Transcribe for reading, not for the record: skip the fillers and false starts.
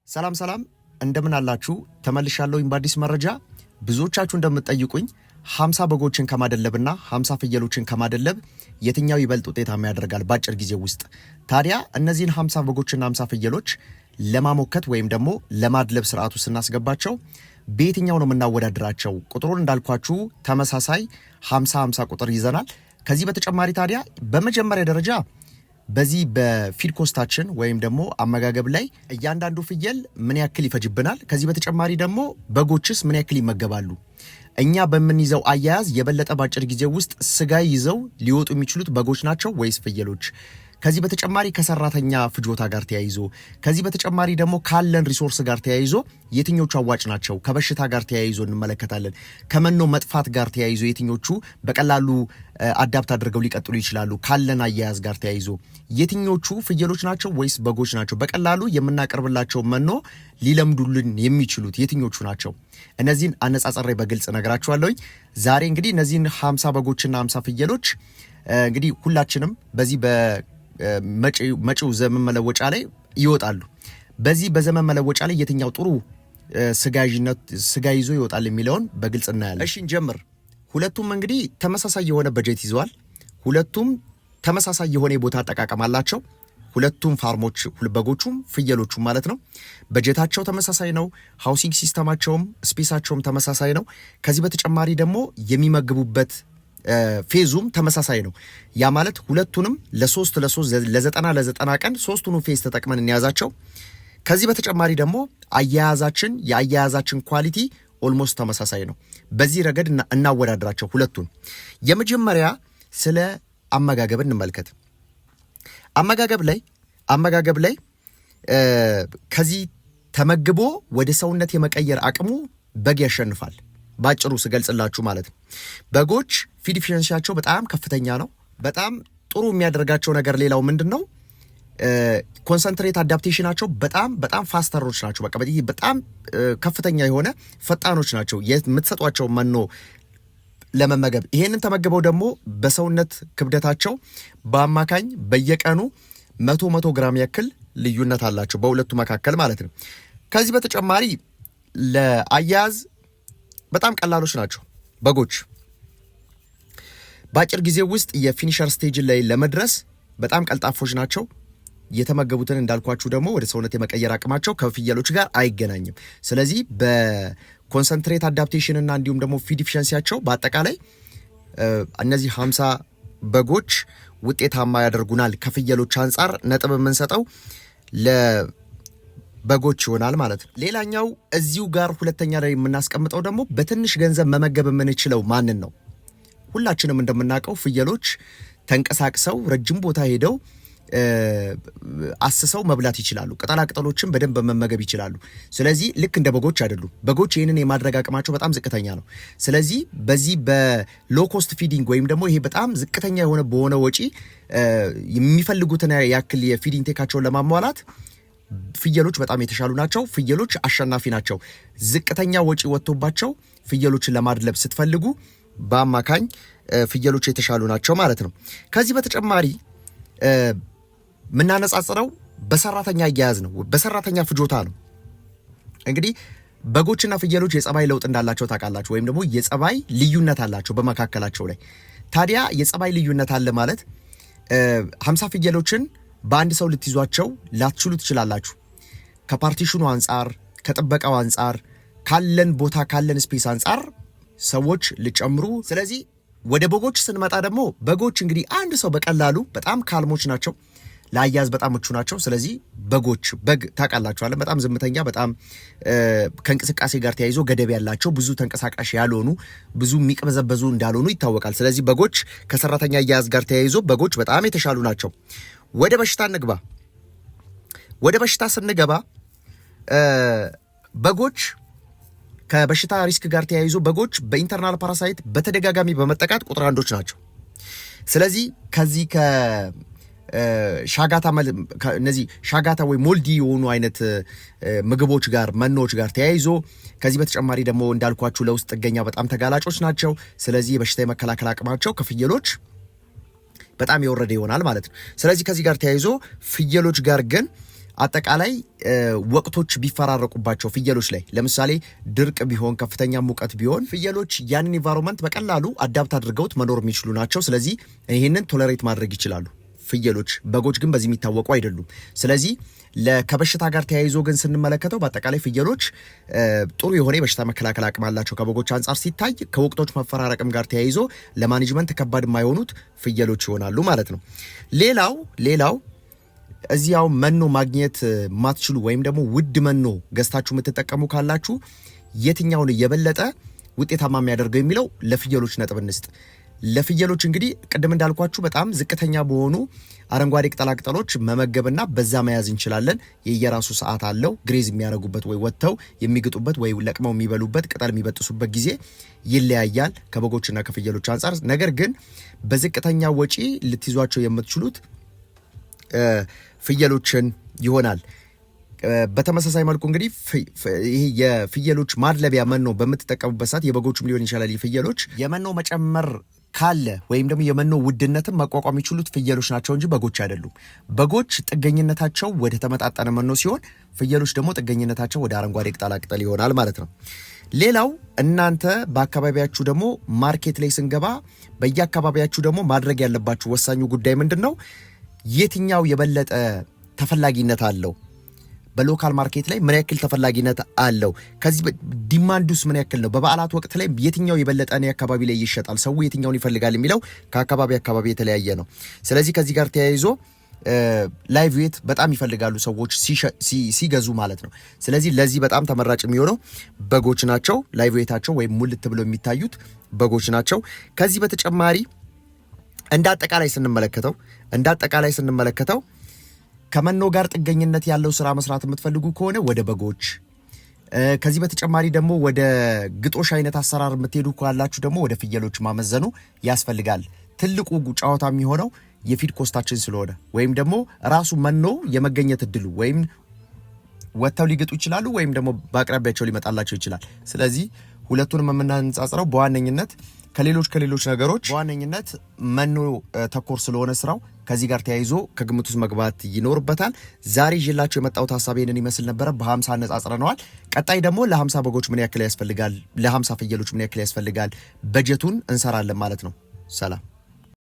ሰላም ሰላም፣ እንደምን አላችሁ? ተመልሻለሁኝ በአዲስ መረጃ። ብዙዎቻችሁ እንደምትጠይቁኝ 50 በጎችን ከማደለብና 50 ፍየሎችን ከማደለብ የትኛው ይበልጥ ውጤታማ ያደርጋል በአጭር ጊዜ ውስጥ? ታዲያ እነዚህን 50 በጎችና 50 ፍየሎች ለማሞከት ወይም ደግሞ ለማድለብ ስርዓቱ ስናስገባቸው በየትኛው ነው የምናወዳድራቸው? ቁጥሩን እንዳልኳችሁ ተመሳሳይ 50 50 ቁጥር ይዘናል። ከዚህ በተጨማሪ ታዲያ በመጀመሪያ ደረጃ በዚህ በ feed cost ኣችን ወይም ደግሞ አመጋገብ ላይ እያንዳንዱ ፍየል ምን ያክል ይፈጅብናል? ከዚህ በተጨማሪ ደግሞ በጎችስ ምን ያክል ይመገባሉ? እኛ በምንይዘው አያያዝ የበለጠ በአጭር ጊዜ ውስጥ ስጋ ይዘው ሊወጡ የሚችሉት በጎች ናቸው ወይስ ፍየሎች? ከዚህ በተጨማሪ ከሰራተኛ ፍጆታ ጋር ተያይዞ፣ ከዚህ በተጨማሪ ደግሞ ካለን resource ጋር ተያይዞ የትኞቹ አዋጭ ናቸው? ከበሽታ ጋር ተያይዞ እንመለከታለን። ከመኖ መጥፋት ጋር ተያይዞ የትኞቹ በቀላሉ adapt አድርገው ሊቀጥሉ ይችላሉ? ካለን አያያዝ ጋር ተያይዞ የትኞቹ ፍየሎች ናቸው ወይስ በጎች ናቸው በቀላሉ የምናቀርብላቸው መኖ ሊለምዱልን የሚችሉት የትኞቹ ናቸው? እነዚህን አነጻጽሬ በግልጽ እነግራችኋለሁኝ። ዛሬ እንግዲህ እነዚህን 50 በጎችና 50 ፍየሎች እንግዲህ ሁላችንም በዚህ መጪው ዘመን መለወጫ ላይ ይወጣሉ። በዚህ በዘመን መለወጫ ላይ የትኛው ጥሩ ስጋ ይዞ ይወጣል የሚለውን በግልጽ እናያለን። እሺ እንጀምር። ሁለቱም እንግዲህ ተመሳሳይ የሆነ በጀት ይዘዋል። ሁለቱም ተመሳሳይ የሆነ የቦታ አጠቃቀም አላቸው። ሁለቱም farm ኦች በጎቹም ፍየሎቹም ማለት ነው። በጀታቸው ተመሳሳይ ነው። Housing system ኣቸውም space ኣቸውም ተመሳሳይ ነው። ከዚህ በተጨማሪ ደግሞ የሚመግቡበት phase ኡም ተመሳሳይ ነው። ያ ማለት ሁለቱንም ለሶስት ለሶስት ለ90 ለ90 ቀን ሶስቱኑ phase ተጠቅመን እንያዛቸው። ከዚህ በተጨማሪ ደግሞ የአያያዛችን quality almost ተመሳሳይ ነው። በዚህ ረገድ እናወዳድራቸው ሁለቱን። የመጀመሪያ ስለ አመጋገብ እንመልከት። አመጋገብ ላይ ከዚህ ተመግቦ ወደ ሰውነት የመቀየር አቅሙ በግ ያሸንፋል። ባጭሩ ስገልጽላችሁ ማለት ነው። በጎች feed efficiency ያቸው በጣም ከፍተኛ ነው። በጣም ጥሩ የሚያደርጋቸው ነገር ሌላው ምንድን ነው? Concentrate adaptation ኣቸው በጣም በጣም faster ኦች ናቸው። በቃ በጣም ከፍተኛ የሆነ ፈጣኖች ናቸው የምትሰጧቸው መኖ ለመመገብ። ይሄንን ተመግበው ደግሞ በሰውነት ክብደታቸው በአማካኝ በየቀኑ 100 100 ግራም ያክል ልዩነት አላቸው በሁለቱ መካከል ማለት ነው። ከዚህ በተጨማሪ ለአያያዝ በጣም ቀላሎች ናቸው በጎች። በአጭር ጊዜ ውስጥ የ finisher stage ላይ ለመድረስ በጣም ቀልጣፎች ናቸው። የተመገቡትን እንዳልኳችሁ ደግሞ ወደ ሰውነት የመቀየር አቅማቸው ከፍየሎች ጋር አይገናኝም። ስለዚህ በ concentrate adaptation እና እንዲሁም ደግሞ feed efficiency ያቸው በአጠቃላይ እነዚህ 50 በጎች ውጤታማ ያደርጉናል። ከፍየሎች አንጻር ነጥብ የምንሰጠው ለበጎች ይሆናል ማለት ነው። ሌላኛው እዚሁ ጋር ሁለተኛ ላይ የምናስቀምጠው ደግሞ በትንሽ ገንዘብ መመገብ የምንችለው ማንን ነው? ሁላችንም እንደምናውቀው ፍየሎች ተንቀሳቅሰው ረጅም ቦታ ሄደው አስሰው መብላት ይችላሉ። ቅጠላ ቅጠሎችን በደንብ መመገብ ይችላሉ። ስለዚህ ልክ እንደ በጎች አይደሉም። በጎች ይህንን የማድረግ አቅማቸው በጣም ዝቅተኛ ነው። ስለዚህ በዚህ በ low cost feeding ወይም ደግሞ ይሄ በጣም ዝቅተኛ የሆነ በሆነ ወጪ የሚፈልጉትን ያክል የ feed intake ኣቸውን ለማሟላት ፍየሎች በጣም የተሻሉ ናቸው። ፍየሎች አሸናፊ ናቸው። ዝቅተኛ ወጪ ወጥቶባቸው ፍየሎችን ለማድለብ ስትፈልጉ በአማካኝ ፍየሎች የተሻሉ ናቸው ማለት ነው። ከዚህ በተጨማሪ የምናነጻጽረው በሰራተኛ አያያዝ ነው፣ በሰራተኛ ፍጆታ ነው። እንግዲህ በጎችና ፍየሎች የጸባይ ለውጥ እንዳላቸው ታውቃላችሁ፣ ወይም ደግሞ የጸባይ ልዩነት አላቸው በመካከላቸው ላይ። ታዲያ የጸባይ ልዩነት አለ ማለት 50 ፍየሎችን በአንድ ሰው ልትይዟቸው ላትችሉ ትችላላችሁ። ከ partition ኑ አንጻር፣ ከጥበቃው አንጻር፣ ካለን ቦታ ካለን space አንጻር ሰዎች ልጨምሩ። ስለዚህ ወደ በጎች ስንመጣ ደግሞ በጎች እንግዲህ አንድ ሰው በቀላሉ በጣም calm ኦች ናቸው፣ ለአያያዝ በጣም ምቹ ናቸው። ስለዚህ በጎች በግ ታውቃላችኋለን፣ በጣም ዝምተኛ፣ በጣም ከእንቅስቃሴ ጋር ተያይዞ ገደብ ያላቸው፣ ብዙ ተንቀሳቃሽ ያልሆኑ፣ ብዙ የሚቅበዘበዙ እንዳልሆኑ ይታወቃል። ስለዚህ በጎች ከሰራተኛ አያያዝ ጋር ተያይዞ በጎች በጣም የተሻሉ ናቸው። ወደ በሽታ እንግባ። ወደ በሽታ ስንገባ በጎች ከበሽታ risk ጋር ተያይዞ በጎች በ internal parasite በተደጋጋሚ በመጠቃት ቁጥር አንዶች ናቸው። ስለዚህ ከዚህ ከሻጋታ እነዚህ ሻጋታ ወይ moldy የሆኑ አይነት ምግቦች ጋር መኖዎች ጋር ተያይዞ፣ ከዚህ በተጨማሪ ደግሞ እንዳልኳችሁ ለውስጥ ጥገኛ በጣም ተጋላጮች ናቸው። ስለዚህ የበሽታ የመከላከል አቅማቸው ከፍየሎች በጣም የወረደ ይሆናል ማለት ነው። ስለዚህ ከዚህ ጋር ተያይዞ ፍየሎች ጋር ግን አጠቃላይ ወቅቶች ቢፈራረቁባቸው ፍየሎች ላይ፣ ለምሳሌ ድርቅ ቢሆን፣ ከፍተኛ ሙቀት ቢሆን፣ ፍየሎች ያንን environment በቀላሉ adapt አድርገውት መኖር የሚችሉ ናቸው። ስለዚህ ይህንን tolerate ማድረግ ይችላሉ ፍየሎች። በጎች ግን በዚህ የሚታወቁ አይደሉም። ስለዚህ ከበሽታ ጋር ተያይዞ ግን ስንመለከተው በአጠቃላይ ፍየሎች ጥሩ የሆነ የበሽታ መከላከል አቅም አላቸው ከበጎች አንጻር ሲታይ። ከወቅቶች መፈራረቅም ጋር ተያይዞ ለ management ከባድ የማይሆኑት ፍየሎች ይሆናሉ ማለት ነው። ሌላው እዚያው መኖ ማግኘት ማትችሉ ወይም ደግሞ ውድ መኖ ገዝታችሁ የምትጠቀሙ ካላችሁ የትኛውን የበለጠ ውጤታማ የሚያደርገው የሚለው ለፍየሎች ነጥብ እንስጥ። ለፍየሎች እንግዲህ ቅድም እንዳልኳችሁ በጣም ዝቅተኛ በሆኑ አረንጓዴ ቅጠላቅጠሎች መመገብና በዛ መያዝ እንችላለን። የየራሱ ሰዓት አለው። Graze የሚያደርጉበት ወይ ወጥተው የሚግጡበት ወይ ለቅመው የሚበሉበት፣ ቅጠል የሚበጥሱበት ጊዜ ይለያያል ከበጎችና ከፍየሎች አንጻር። ነገር ግን በዝቅተኛ ወጪ ልትይዟቸው የምትችሉት ፍየሎችን ይሆናል። በተመሳሳይ መልኩ እንግዲህ ይሄ የፍየሎች ማድለቢያ መኖ በምትጠቀሙበት ሰዓት፣ የበጎችም ሊሆን ይችላል፣ የፍየሎች የመኖ መጨመር ካለ ወይም ደግሞ የመኖ ውድነትን መቋቋም የሚችሉት ፍየሎች ናቸው እንጂ በጎች አይደሉም። በጎች ጥገኝነታቸው ወደ ተመጣጠነ መኖ ሲሆን፣ ፍየሎች ደግሞ ጥገኝነታቸው ወደ አረንጓዴ ቅጠላቅጠል ይሆናል ማለት ነው። ሌላው እናንተ በአካባቢያችሁ ደግሞ market ላይ ስንገባ በየአካባቢያችሁ ደግሞ ማድረግ ያለባችሁ ወሳኙ ጉዳይ ምንድን ነው? የትኛው የበለጠ ተፈላጊነት አለው? በ local market ላይ ምን ያክል ተፈላጊነት አለው? ከዚህ demand ኡስ ምን ያክል ነው? በበዓላት ወቅት ላይ የትኛው የበለጠ እኔ አካባቢ ላይ ይሸጣል? ሰው የትኛውን ይፈልጋል የሚለው ከአካባቢ አካባቢ የተለያየ ነው። ስለዚህ ከዚህ ጋር ተያይዞ live weight በጣም ይፈልጋሉ ሰዎች ሲገዙ ማለት ነው። ስለዚህ ለዚህ በጣም ተመራጭ የሚሆነው በጎች ናቸው። Live weight ኣቸው ወይም ሙልት ብለው የሚታዩት በጎች ናቸው። ከዚህ በተጨማሪ እንደ አጠቃላይ ስንመለከተው ከመኖ ጋር ጥገኝነት ያለው ስራ መስራት የምትፈልጉ ከሆነ ወደ በጎች፣ ከዚህ በተጨማሪ ደግሞ ወደ ግጦሽ አይነት አሰራር የምትሄዱ ካላችሁ ደግሞ ወደ ፍየሎች ማመዘኑ ያስፈልጋል። ትልቁ ጨዋታ የሚሆነው የ feed cost ኣችን ስለሆነ ወይም ደግሞ ራሱ መኖ የመገኘት እድሉ፣ ወይም ወጥተው ሊግጡ ይችላሉ ወይም ደግሞ በአቅራቢያቸው ሊመጣላቸው ይችላል። ስለዚህ ሁለቱንም የምናነጻጽረው በዋነኝነት ከሌሎች ነገሮች በዋነኝነት መኖ ተኮር ስለሆነ ስራው ከዚህ ጋር ተያይዞ ከግምት ውስጥ መግባት ይኖርበታል። ዛሬ ይዤላችሁ የመጣሁት ሀሳብ ይህንን ይመስል ነበረ። በ50 አነጻጽረነዋል። ቀጣይ ደግሞ ለ50 በጎች ምን ያክል ያስፈልጋል፣ ለ50 ፍየሎች ምን ያክል ያስፈልጋል፣ በጀቱን እንሰራለን ማለት ነው። ሰላም።